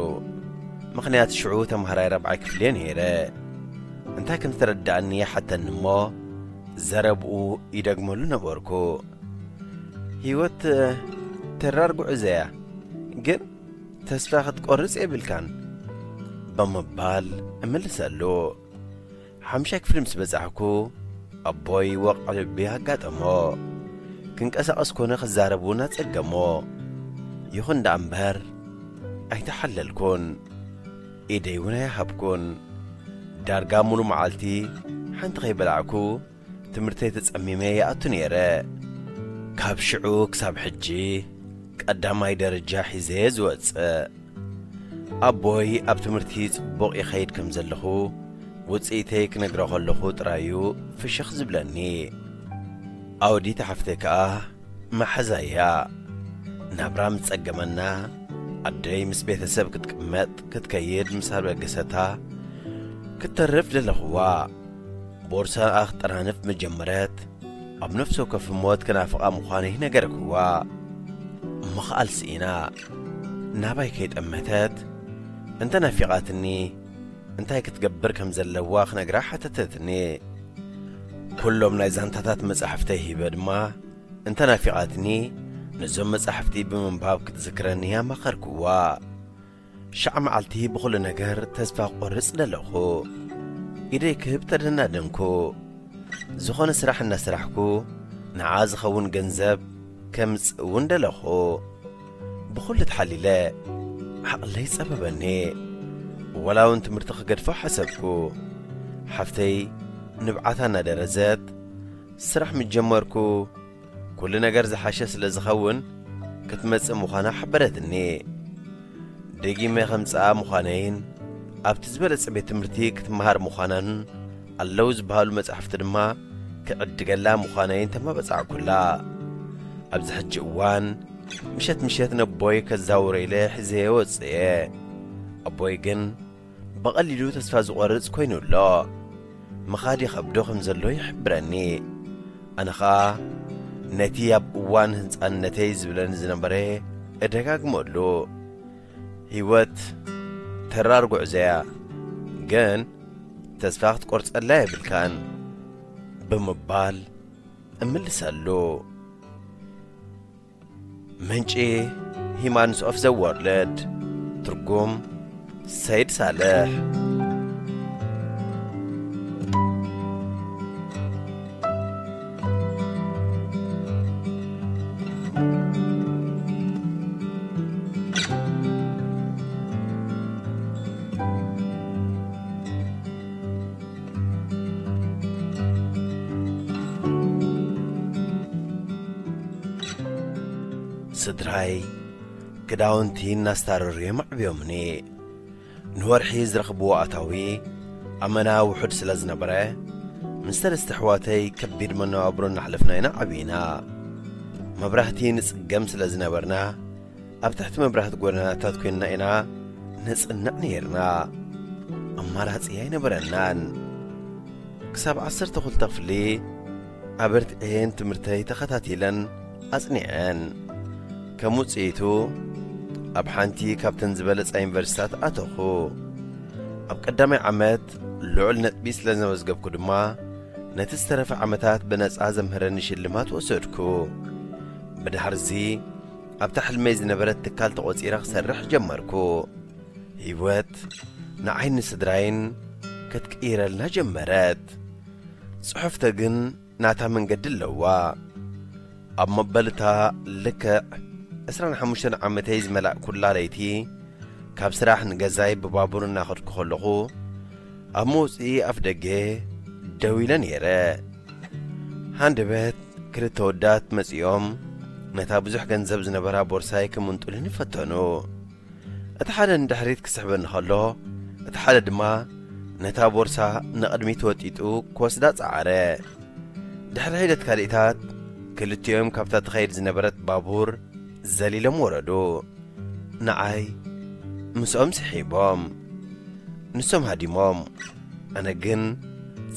ምኽንያት ሽዑ ተምሃራይ ራብዓይ ክፍሊ እየ ነይረ። እንታይ ከም ዝተረድኣኒ ይሓተኒ እሞ፣ ዘረብኡ ይደግመሉ ነበርኩ። ህይወት ተራር ጉዕዞ እያ፣ ግን ተስፋ ክትቆርጽ የብልካን ብምባል እምልሰሉ። ሓምሻይ ክፍሊ ምስ በጻሕኩ፣ ኣቦይ ወቕዒ ልቢ ኣጋጠሞ። ክንቀሳቐስ ኮነ ክዛረብ እውን ኣጸገሞ። ይኹን ደኣ እምበር፣ ኣይተሓለልኩን። ኢደይ እውን ኣይሃብኩን። ዳርጋ ሙሉ መዓልቲ ሓንቲ ከይበላዕኩ ትምህርተይ ተጸሚመ ይኣቱ ነይረ። ካብ ሽዑ ክሳብ ሕጂ ቀዳማይ ደረጃ ሒዘ እየ ዝወጽእ። ኣቦይ ኣብ ትምህርቲ ጽቡቕ ይኸይድ ከም ዘለኹ ውጽኢተይ ክነግሮ ከለኹ ጥራዩ ፍሽኽ ዝብለኒ። ኣውዲት ሓፍተይ ከኣ መሓዛ እያ። ናብራ ምስ ጸገመና፣ ኣደይ ምስ ቤተሰብ ክትቅመጥ ክትከይድ ምስ ኣበገሰታ፣ ክትተርፍ ደለኽዋ። ቦርሳኣ ክጠራንፍ መጀመረት፣ ኣብ ነፍሲ ወከፍ ህሞት ክናፍቓ ምዃነይ ነገርክዋ። ምኽኣል ስኢና፣ ናባይ ከይጠመተት፣ እንተ ናፊቓትኒ፣ እንታይ ክትገብር ከም ዘለዋ ክነግራ ሓተተትኒ። ኩሎም ናይ ዛንታታት መጻሕፍተይ ሂበ ድማ፣ እንተ ናፊቓትኒ፣ ነዞም መጻሕፍቲ ብምንባብ ክትዝክረኒ ኣማኸርክዋ። ሻዕ መዓልቲ ብኹሉ ነገር ተስፋ ቆርጽ ደለኹ። ኢደይ ክህብ ተደናደንኩ። ዝኾነ ስራሕ እናሰራሕኩ፣ ንዓ ዝኸውን ገንዘብ ከምጽእ እውን ደለኹ። ብኹሉ ተሓሊለ፣ ዓቕለይ ጸበበኒ። ወላ እውን ትምህርቲ ክገድፎ ሓሰብኩ። ሓፍተይ ንብዓታ እናደረዘት፣ ስራሕ ምስ ጀመርኩ፣ ኩሉ ነገር ዝሓሸ ስለ ዝኸውን፣ ክትመጽእ ምዃና ሓበረትኒ። ደጊመ ከምጽኣ ምዃነይን ኣብቲ ዝበለጸ ቤት ትምህርቲ ክትመሃር ምዃናን ኣለዉ ዝበሃሉ መጻሕፍቲ ድማ ክዕድገላ ምዃነይን ተመባጻዕኩላ። ኣብዚ ሕጂ እዋን ምሸት ምሸት ነቦይ ከዛውሮ ኢለ ሒዘዮ ወጽእ እየ። ኣቦይ ግን ብቐሊሉ ተስፋ ዝቖርጽ ኮይኑ ኣሎ። ምኻድ ይኸብዶ ከም ዘሎ ይሕብረኒ። ኣነ ኸኣ ነቲ ኣብ እዋን ህንጻነተይ ዝብለኒ ዝነበረ እደጋግመሉ። ህይወት ተራር ጉዕዞ እያ፣ ግን ተስፋ ክትቆርጸላ የብልካን ብምባል እምልሰሉ። ምንጪ ሂማንስ ኦፍ ዘ ወርልድ፣ ትርጉም ሰይድ ሳልሕ። ስድራይ ክዳውንቲ እናስታረሩ እዮም ኣዕብዮምኒ። ንወርሒ ዝረኽብዎ ኣታዊ ኣመና ውሑድ ስለ ዝነበረ፣ ምስ ሰለስተ ኣሕዋተይ ከቢድ መነባብሮ እናሕለፍና ኢና ዓቢና። መብራህቲ ንጽገም ስለ ዝነበርና፣ ኣብ ትሕቲ መብራህቲ ጎደናታት ኮይንና ኢና ነጽንዕ ነይርና። ኣማራጺ ኣይነበረናን። ክሳብ ዓሰርተ ክልተ ክፍሊ ኣበርቲዐን ትምህርተይ ተኸታቲለን ኣጽኒዐን። ከም ውጽኢቱ፣ ኣብ ሓንቲ ካብተን ዝበለጻ ዩኒቨርሲታት ኣተኹ። ኣብ ቀዳማይ ዓመት ልዑል ነጥቢ ስለ ዘመዝገብኩ ድማ፣ ነቲ ዝተረፈ ዓመታት ብነጻ ዘምህረኒ ሽልማት ወሰድኩ። ብድሕርዚ፣ ኣብታ ሕልመይ ዝነበረት ትካል ተቖጺረ ክሰርሕ ጀመርኩ። ህይወት ንዓይን ንስድራይን ክትቅይረልና ጀመረት። ጽሑፍተ ግን ናታ መንገዲ ኣለዋ። ኣብ መበልታ ልክዕ ዕስራን ሓሙሽተን ዓመተይ ዝመላእኩላ ለይቲ፣ ካብ ስራሕ ንገዛይ ብባቡር እናኸድኩ ከለኹ፣ ኣብ መውጽኢ ኣፍ ደገ ደው ኢለ ነይረ። ሃንደበት ክልተ ወዳት መጺኦም፣ ነታ ብዙሕ ገንዘብ ዝነበራ ቦርሳይ ክምንጡልኒ ፈተኑ። እቲ ሓደ ንድሕሪት ክስሕበኒ ከሎ፣ እቲ ሓደ ድማ ነታ ቦርሳ ንቕድሚት ወጢጡ ክወስዳ ጸዓረ። ድሕሪ ሒደት ካልኢታት፣ ክልቲኦም ካብታ ትኸይድ ዝነበረት ባቡር ዘሊሎም ወረዱ። ንዓይ ምስኦም ስሒቦም። ንሶም ሃዲሞም። ኣነ ግን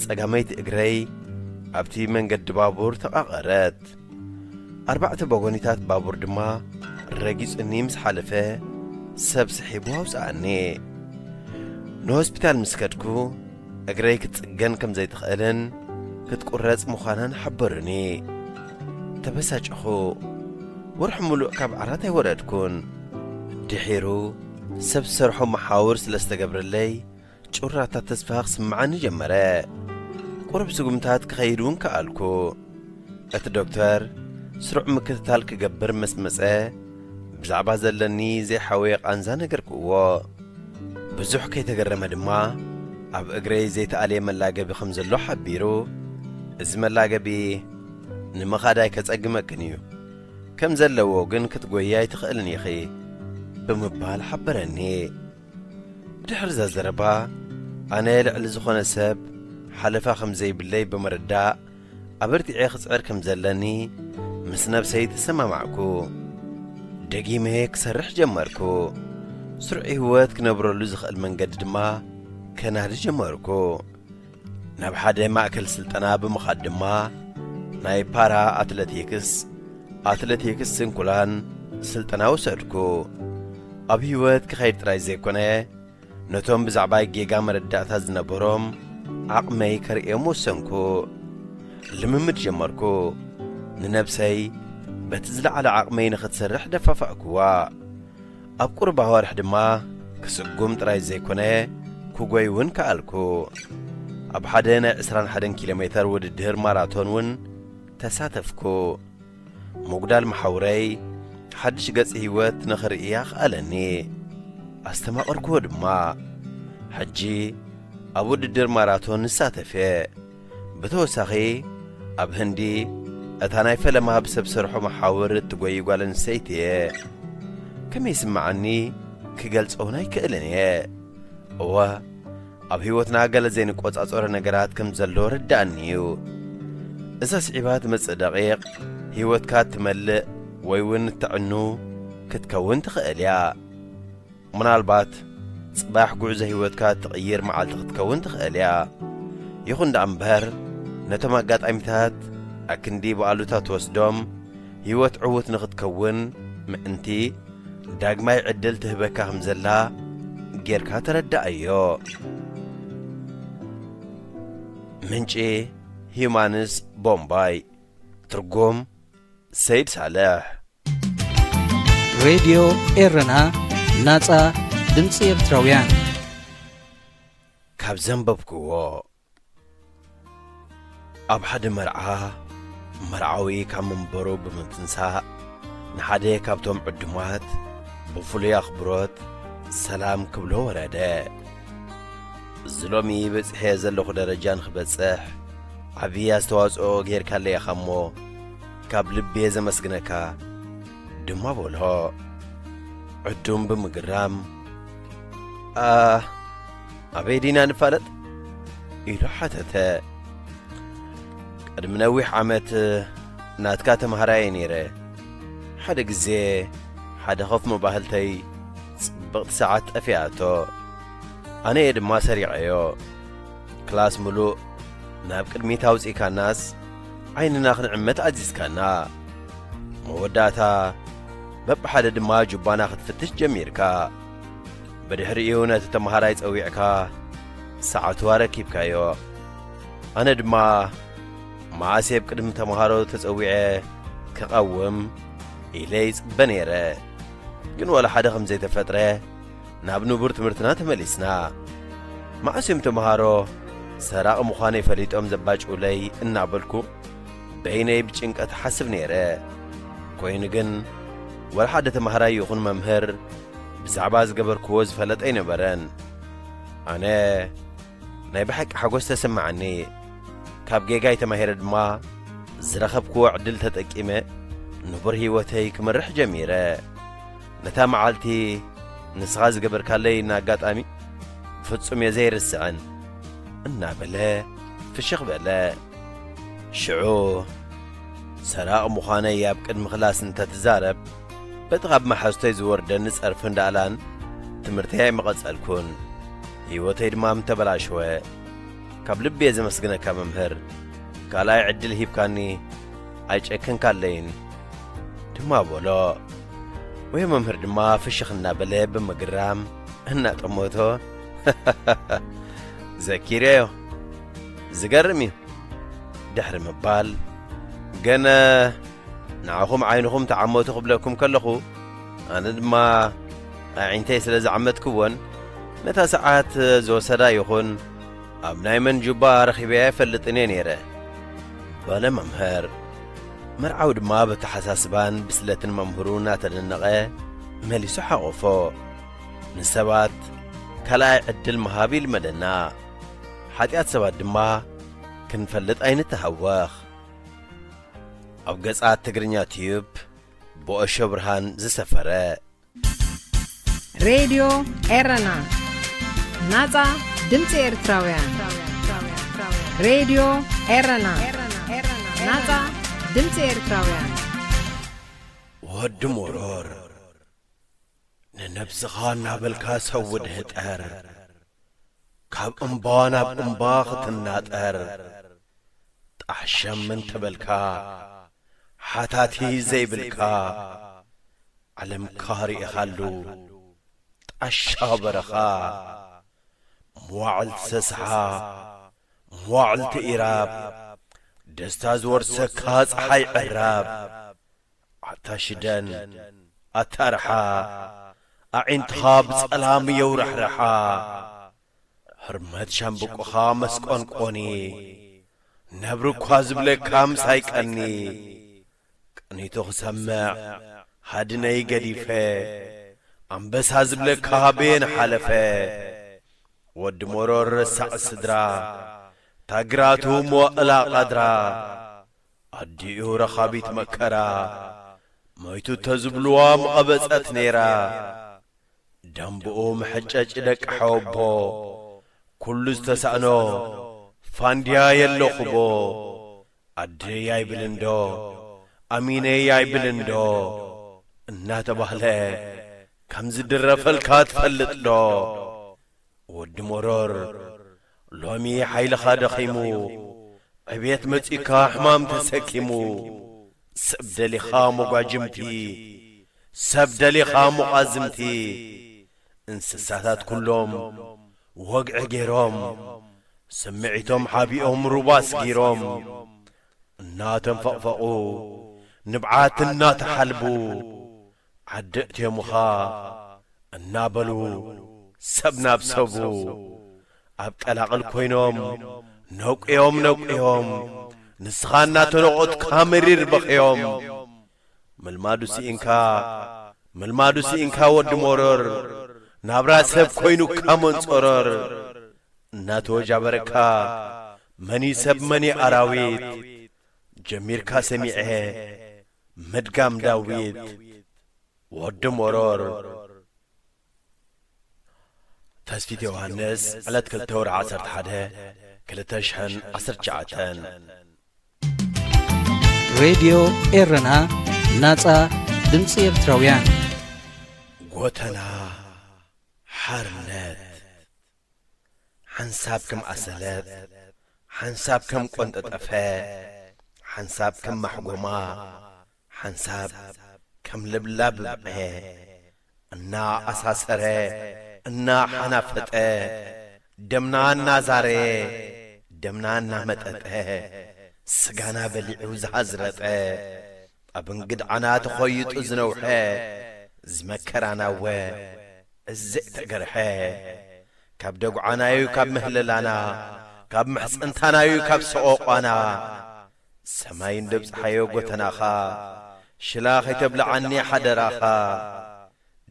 ጸጋመይቲ እግረይ ኣብቲ መንገዲ ባቡር ተቓቐረት። ኣርባዕተ ባጎኒታት ባቡር ድማ ረጊጹኒ ምስ ሓለፈ፣ ሰብ ስሒቡ ኣውጽኣኒ። ንሆስፒታል ምስ ከድኩ፣ እግረይ ክትጽገን ከም ዘይትኽእልን ክትቁረጽ ምዃናን ሓበሩኒ። ተበሳጨኹ። ወርሒ ምሉእ ካብ ዓራት ኣይወረድኩን። ድሒሩ ሰብ ዝሰርሖ መሓውር ስለ ዝተገብረለይ ጩራታት ተስፋ ክስምዓኒ ጀመረ። ቁሩብ ስጉምታት ክኸይድ እውን ከኣልኩ። እቲ ዶክተር ስሩዕ ምክትታል ክገብር ምስ መጸ፣ ብዛዕባ ዘለኒ ዘይሓወየ ቃንዛ ነገርክዎ። ብዙሕ ከይተገረመ ድማ ኣብ እግረይ ዘይተኣልየ መላገቢ ከም ዘሎ ሓቢሩ፣ "እዚ መላገቢ ንምኻድ ኣይከጸግመክን እዩ። ከም ዘለዎ ግን ክትጎይ ኣይትኽእልን ኢኺ" ብምባል ሓበረኒ። ብድሕሪ እዛ ዘረባ፣ ኣነ ልዕሊ ዝኾነ ሰብ ሓለፋ ከም ዘይብለይ ብምርዳእ፣ ኣበርቲዐ ክጽዕር ከም ዘለኒ ምስ ነብሰይ ተሰማማዕኩ። ደጊመ ክሰርሕ ጀመርኩ። ስሩዕ ህይወት ክነብረሉ ዝኽእል መንገዲ ድማ ከናዲ ጀመርኩ። ናብ ሓደ ማእከል ስልጠና ብምኻድ ድማ ናይ ፓራ ኣትለቲክስ፣ ኣትለቲክስ ስንኩላን ስልጠና ወሰድኩ። ኣብ ህይወት ክኸይድ ጥራይ ዘይኮነ፣ ነቶም ብዛዕባይ ጌጋ መረዳእታ ዝነበሮም ዓቕመይ ከርእዮም ወሰንኩ። ልምምድ ጀመርኩ። ንነብሰይ በቲ ዝለዓለ ዓቕመይ ንኽትሰርሕ ደፋፋእኩዋ። ኣብ ቁሩብ ኣዋርሕ ድማ ክስጉም ጥራይ ዘይኮነ፣ ክጎይ እውን ከኣልኩ። ኣብ ሓደ ናይ ዕስራን ሓደን ኪሎ ሜተር ውድድር ማራቶን እውን ተሳተፍኩ። ምጉዳል መሓውረይ ሓድሽ ገጽ ህይወት ንኽርኢ ኣኽኣለኒ። ኣስተማቐርክዎ ድማ። ሕጂ ኣብ ውድድር ማራቶን ንሳተፍ እየ። ብተወሳኺ፣ ኣብ ህንዲ እታ ናይ ፈለማ ብሰብ ሰርሖ መሓውር እትጎዪ ጓል ኣንስተይቲ እየ። ከመይ ይስምዓኒ ክገልጾ እውን ኣይክእልን እየ። እወ፣ ኣብ ህይወትና ገለ ዘይንቆጻጸሮ ነገራት ከም ዘሎ ርድኣኒ እዩ። እዛ ስዒባ ትመጽእ ደቂቕ፣ ህይወትካ እትመልእ ወይ እውን እተዕኑ ክትከውን ትኽእል እያ። ምናልባት ጽባሕ ጉዕዞ ህይወትካ እትቕይር መዓልቲ ክትከውን ትኽእል እያ። ይኹን ደኣ እምበር፣ ነቶም ኣጋጣሚታት ኣክንዲ ብኣሉታ ትወስዶም፣ ህይወት ዕዉት ንኽትከውን ምእንቲ ዳግማይ ዕድል ትህበካ ከም ዘላ ጌርካ ተረድኣዮ። ምንጪ፣ ሂዩማንስ ቦምባይ። ትርጉም፣ ሰይድ ሳልሕ። ሬድዮ ኤረና፣ ናጻ ድምጺ ኤርትራውያን። ካብ ዘንበብክዎ። ኣብ ሓደ መርዓ፣ መርዓዊ ካብ መንበሩ ብምትንሳእ፣ ንሓደ ካብቶም ዕዱማት ብፍሉይ ኣኽብሮት ሰላም ክብሎ ወረደ። እዚ ሎሚ በጺሐ ዘለኹ ደረጃ ንኽበጽሕ ዓቢ ኣስተዋጽኦ ጌርካለይ ኢኻ እሞ፣ ካብ ልቢ እየ ዘመስግነካ ድማ በሎ። ዕዱም ብምግራም፣ "ኣ፣ ኣበይ ዲና ንፋለጥ?" ኢሉ ሓተተ። "ቅድሚ ነዊሕ ዓመት ናትካ ተምሃራይ እየ ነይረ። ሓደ ግዜ ሓደ ኮፍ መባህልተይ ጽብቕቲ ሰዓት ጠፊኣቶ። ኣነ እየ ድማ ሰሪቐዮ። ክላስ ምሉእ ናብ ቅድሚት ኣውጺእካናስ ዓይንና ክንዕመት ኣዚዝካና። መወዳእታ በብሓደ ድማ ጁባና ክትፍትሽ ጀሚርካ። ብድሕሪኡ ነቲ ተምሃራይ ጸዊዕካ ሰዓቱ ኣረኪብካዮ። ኣነ ድማ መዓስ እየ ኣብ ቅድሚ ተምሃሮ ተጸዊዐ ክቐውም ኢለ ይጽበ ነይረ። ግን ዋላ ሓደ ከም ዘይተፈጥረ ናብ ንቡር ትምህርትና ተመሊስና። መዓስ እዮም ተምሃሮ ሰራቒ ምዃነይ ፈሊጦም ዘባጭውለይ እናበልኩ በይነይ ብጭንቀት እሓስብ ነይረ። ኮይኑ ግን ዋላ ሓደ ተምሃራይ ይኹን መምህር ብዛዕባ ዝገበርክዎ ዝፈለጠ ኣይነበረን። ኣነ ናይ ብሓቂ ሓጎስ ተሰማዓኒ። ካብ ጌጋይ ተማሂረ ድማ ዝረኸብክዎ ዕድል ተጠቂመ ንቡር ህይወተይ ክመርሕ ጀሚረ። ነታ መዓልቲ ንስኻ ዝገበርካለይ ኣጋጣሚ ፍጹም እየ ዘይርስዐን" እናበለ ፍሽኽ በለ። ሽዑ ሰራቒ ምዃነይ ኣብ ቅድሚ ክላስ እንተትዛረብ፣ በቲ ካብ መሓዙተይ ዝወርደኒ ጸርፍን ዳእላን ትምህርተይ ኣይምቐጸልኩን። ህይወተይ ድማ ምተበላሸወ። ካብ ልቢ እየ ዘመስግነካ መምህር። ካልኣይ ዕድል ሂብካኒ ኣይጨከንካለይን ድማ በሎ። ወይ መምህር ድማ ፍሽኽ እናበለ ብምግራም እናጠመቶ፣ ዘኪረዮ። ዝገርም እዩ። ድሕሪ ምባል፣ ገነ ንዓኹም ዓይንኹም ተዓመቱ ክብለኩም ከለኹ፣ ኣነ ድማ ኣዒንተይ ስለ ዝዓመትክወን፣ ነታ ሰዓት ዝወሰዳ ይኹን ኣብ ናይ መን ጁባ ረኺበያ ኣይፈልጥን እየ ነይረ። በለ መምህር። መርዓዊ ድማ በተሓሳስባን ብስለትን መምህሩ እናተደነቐ መሊሱ ሓቖፎ። ንሰባት ካልኣይ ዕድል ምሃብ ይልመደና። ሓጢኣት ሰባት ድማ ክንፈልጥ ኣይንተሃወኽ። ኣብ ገጻት ትግርኛ ቲዩብ ብኦሾ ብርሃን ዝሰፈረ። ሬድዮ ኤረና፣ ናጻ ድምጺ ኤርትራውያን። ሬድዮ ኤረና፣ ናጻ ድምጺ ኤርትራውያን። ወዲ ሞሮር፣ ንነብስኻ እናበልካ ሰውድ ህጠር፣ ካብ እምባ ናብ እምባ ክትናጠር፣ ጣሕሸም እንተበልካ፣ ሓታቲ ዘይብልካ፣ ዓለምካ ርኢኻሉ፣ ጣሻ በረኻ፣ መዋዕል ትሰስሓ፣ መዋዕል ትኢራብ፣ ደስታ ዝወርሰካ ጸሓይ ዕራብ፣ ኣታ ሽደን፣ ኣታ ርሓ፣ ኣዒንትኻ ብጸላም የውራሕርሓ። ህርመት ሻምብቆኻ መስቆንቆኒ፣ ነብሪ እኳ ዝብለካ ምሳይ ቀኒ። ቀኒቱ ክሰምዕ ሃድነይ ገዲፈ፣ ኣንበሳ ዝብለካ በየን ሓለፈ። ወዲ ሞሮር ረሳዕ ስድራ፣ ታግራቱ መዋእላ ቐድራ። ኣዲኡ ረኻቢት መከራ፣ ሞይቱ ተዝብልዋ ምቐበጸት ነይራ። ደምብኡ መሐጨጭ ደቂ ሓወቦ፣ ኩሉ ዝተሳእኖ ፋንድያ የለኹቦ። ኣደይ ኣይብልንዶ፣ ኣሚነይ ኣይብልንዶ እናተባህለ ከም ዝድረፈልካ ትፈልጥዶ? ወዲ ሞሮር፣ ሎሚ ሓይልኻ ደኺሙ፣ ዕብየት መጺካ ሕማም ተሰኪሙ፣ ሰብ ደሊኻ መጓጅምቲ፣ ሰብ ደሊኻ መቋዝምቲ፣ እንስሳታት ኩሎም ወግዒ ገይሮም፣ ስምዒቶም ሓቢኦም ሩባ ኣስጊሮም፣ እናተንፈቕፈቑ፣ ንብዓት እናተሓልቡ፣ ዓዲ እትዮምኻ እናበሉ፣ ሰብ ናብ ሰቡ ኣብ ቀላቕል ኮይኖም፣ ነቂዮም ነቂዮም፣ ንስኻ እናተነቖትካ መሪር በኽዮም። ምልማዱ ስኢንካ፣ ምልማዱ ስኢንካ ወዲ ሞሮር፣ ናብራ ሰብ ኮይኑካ መንጾሮር። እናተወጃበረካ፣ መኒ ሰብ መኒ ኣራዊት፣ ጀሚርካ ሰሚዐ ምድጋም ዳዊት። ወዲ ሞሮር። ተስፊት ዮሃንስ፣ ዕለት ክልተ ወርሒ ዓሰርተ ሓደ፣ ክልተ ሽሕን ዓሰርተ ትሽዓተን። ሬድዮ ኤረና፣ ናጻ ድምጺ ኤርትራውያን። ጎተና ሓርነት። ሓንሳብ ከም ኣሰለት፣ ሓንሳብ ከም ቆንጠጠፈ፣ ሓንሳብ ከም ማሕጎማ፣ ሓንሳብ ከም ልብላብ ብብዐ፣ እናኣሳሰረ፣ እናሓናፈጠ፣ ደምና እናዛረየ፣ ደምና እናመጠጠ፣ ስጋና በሊዑ ዝሃዝረጠ፣ ኣብ እንግድዓና ተኾይጡ ዝነውሐ፣ ዝመከራና እወ፣ እዘይ ተገርሐ፣ ካብ ደጉዓናዩ ካብ ምህለላና፣ ካብ ምሕጽንታናዩ ካብ ሰቆቋና፣ ሰማይ እንደብጽሓዮ ጎተናኻ፣ ሽላ ከይተብልዓኒ ሓደራኻ።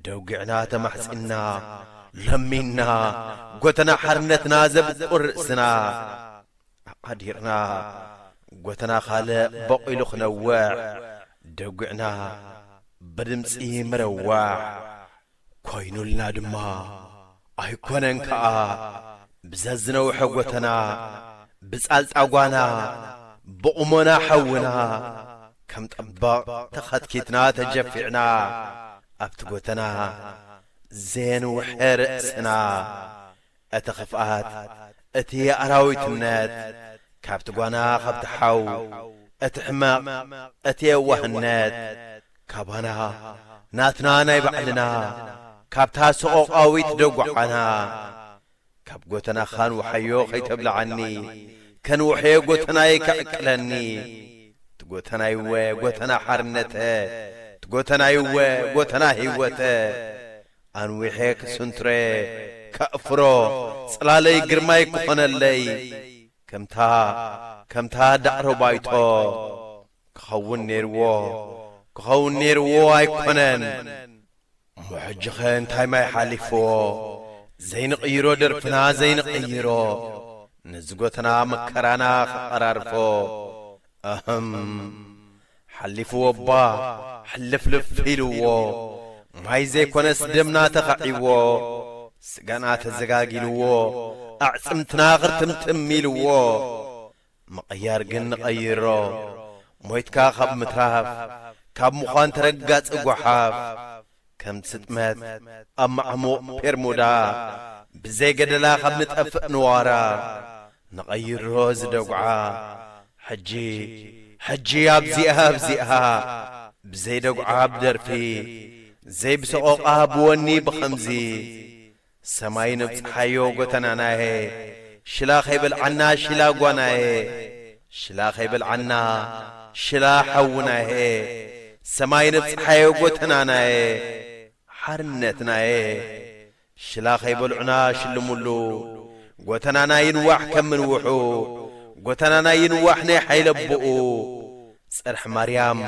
ደውጊዕና ተማሕጺንና፣ ለሚንና፣ ጎተና ሓርነትና ዘብቁር ርእስና ኣዲርና፣ ጎተና ካልእ በቒሉ ክነውሕ፣ ደጒዕና ብድምጺ ምርዋሕ። ኮይኑልና ድማ ኣይኮነን ከኣ፣ ብዘዝነውሐ ጎተና፣ ብጻልጣ ጓና፣ ብቑሞና ሓውና፣ ከም ጠባቕ ተኸትኪትና ተጀፊዕና፣ ኣብቲ ጎተና ዘየንውሐ ርእስና። እቲ ኽፍኣት፣ እቲ ኣራዊትነት፣ ካብቲ ጓና፣ ካብቲ ሓው፣ እቲ ሕመቕ፣ እቲ የዋህነት፣ ካባና፣ ናትና ናይ ባዕልና፣ ካብታ ሰቆቃዊት ደጓዓና፣ ካብ ጎተና ኻን ውሓዮ ኸይተብልዓኒ፣ ከንውሐዮ ጎተናይ ከዕቅለኒ። ትጎተናይወ ጎተና ሓርነተ፣ ትጎተናይወ ጎተና ህይወተ። ኣንዊሐ ክስንትረ፣ ከእፍሮ፣ ጽላለይ ግርማይ ክኾነለይ። ከምታ፣ ከምታ ዳዕሮ ባይቶ ክኸውን ነይርዎ፣ ክኸውን ነይርዎ ኣይኮነን። እሞ ሕጂኸ እንታይ ማይ ሓሊፍዎ? ዘይንቕይሮ ደርፍና ዘይንቕይሮ፣ ንዝጎተና መከራና ክቐራርፎ። ኣህም፣ ሓሊፍዎ እባ ሕልፍልፍ ኢልዎ፣ ማይ ዘይኮነስ ደምና ተኻዒዎ፣ ስጋና ተዘጋጊልዎ፣ ኣዕጽምትና ኽርትምትም ኢልዎ። ምቕያር ግን ንቐይሮ፣ ሞይትካ ካብ ምትራፍ፣ ካብ ምዃን ተረጋጺ ጓሓፍ፣ ከም ስጥመት ኣብ ማዕሙቕ ፔርሙዳ፣ ብዘይ ገደላ ካብ ንጠፍእ ንዋራ፣ ንቐይሮ እዚ ደጉዓ። ሕጂ፣ ሕጂ ኣብዚኣ፣ ኣብዚኣ፣ ብዘይ ደጉዓ ብደርፊ፣ ዘይብሰቖቓ ብወኒ ብኸምዚ፣ ሰማይ ነብጽሓዮ ጎተናናየ፣ ሽላ ኸይበልዓና ሽላ ጓናየ፣ ሽላ ኸይበልዓና ሽላ ሓውናየ፣ ሰማይ ነብጽሓዮ ጎተናናየ፣ ሓርነትናየ፣ ሽላ ኸይበልዑና ሽልሙሉ፣ ጎተናና ይንዋሕ ከም ምንውሑ፣ ጎተናና ይንዋሕ ናይ ሓይለ ኣቦኡ፣ ጸርሒ ማርያም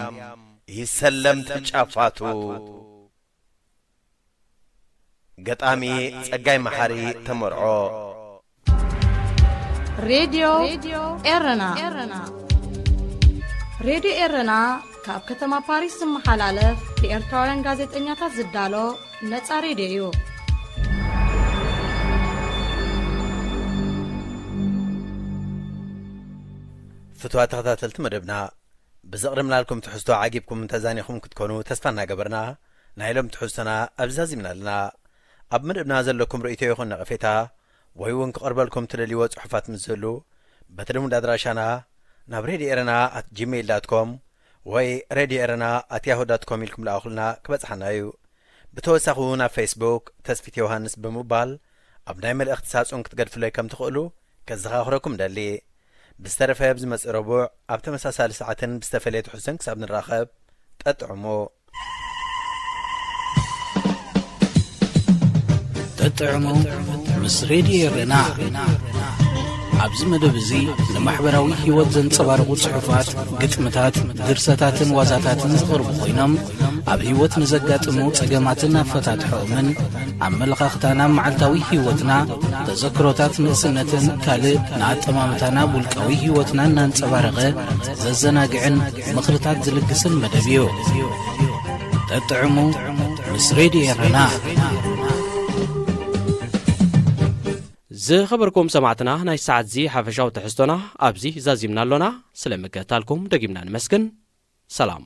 ይሰለም ተጫፋቱ። ገጣሚ ጸጋይ መሓሪ ተመርዖ። ሬድዮ ኤረና። ሬድዮ ኤረና ካብ ከተማ ፓሪስ ዝመሓላለፍ ብኤርትራውያን ጋዜጠኛታት ዝዳሎ ነጻ ሬድዮ እዩ። ፍትዋ ተኸታተልቲ መደብና፣ ብዘቕረብናልኩም ትሕዝቶ ዓጊብኩም ተዛኒኹም ክትኮኑ ተስፋ እናገበርና፣ ናይ ሎም ትሕዝቶና ኣብዚ ዛዚምና ኣለና። ኣብ መደብና ዘለኩም ርእይቶ ይኹን ነቐፌታ፣ ወይ እውን ክቐርበልኩም ትደልይዎ ጽሑፋት ምስ ዝህሉ፣ በቲ ልሙድ ኣድራሻና ናብ ሬድዮ ኤረና ኣት ጂሜይል ዳት ኮም ወይ ሬድዮ ኤረና ኣት ያሁ ዳት ኮም ኢልኩም ልኣኹልና ክበጽሓና እዩ። ብተወሳኺ እውን ኣብ ፌስቡክ ተስፊት ዮሃንስ ብምባል ኣብ ናይ መልእኽቲ ሳጹን ክትገድፉለይ ከም ትኽእሉ ከዘኻኽረኩም ደሊ። ብዝተረፈ ኣብ ዝመጽእ ረቡዕ ኣብ ተመሳሳሊ ሰዓትን ብዝተፈለየ ትሕዝቶን ክሳብ ንራኸብ፣ ጠጥዕሙ። ጠጥዕሙ ምስ ሬድዮ ኤረና። ኣብዚ መደብ እዚ ንማሕበራዊ ህይወት ዘንጸባርቑ ጽሑፋት፣ ግጥምታት፣ ድርሰታትን ዋዛታትን ዝቐርቡ ኮይኖም፣ ኣብ ህይወት ንዘጋጥሙ ጸገማትን ኣፈታትሖኦምን፣ ኣመለኻኽታና ኣብ መዓልታዊ ህይወትና፣ ተዘክሮታት ንእስነትን ካልእ ንኣጠማምታና ኣብ ውልቃዊ ህይወትና እናንጸባረቐ ዘዘናግዕን ምኽርታት ዝልግስን መደብ እዩ። ጠጥዕሙ ምስ ሬድዮ ኤረና። ዝኸበርኩም ሰማዕትና፣ ናይ ሰዓት እዚ ሓፈሻዊ ትሕዝቶና ኣብዚ ዛዚምና ኣሎና። ስለ ምክትታልኩም ደጊምና ንመስግን። ሰላም።